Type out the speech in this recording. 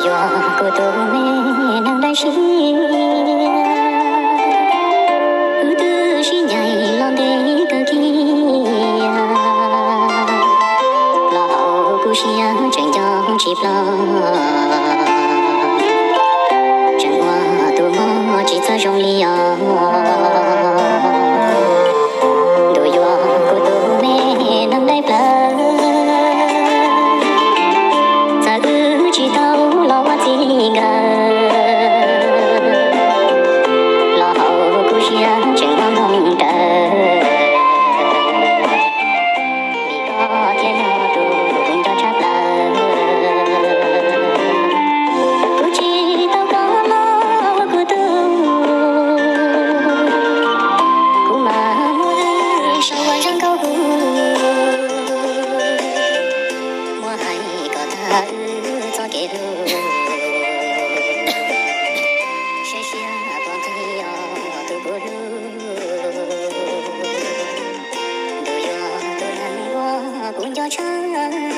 Yog kuv tus me neeg dab tsi, wb twb sib ncaim los ntev kawg kiag, los hauv kuv siab tseem nco tsis ploj, tseem ua tus mob tsis txawj zoo li os. Ntuj yuav kuv tus me neeg dawb plaws, txawm wb tsis tau los ua txij nkawm, los hauv kuv siab tseem ua nplooj raws, vim koj thiaj yog tus kuv nco tshaj plaws. Kuv tsis tau koj los ua kuv tug, kuv mas muaj wb sau ua zaj nkauj hu, muab hais kom tag wb txoj kev hlub, saib siab puas nqig os tus kuv hlub. Ntuj yuav tus neeg uas kuv nco tshaj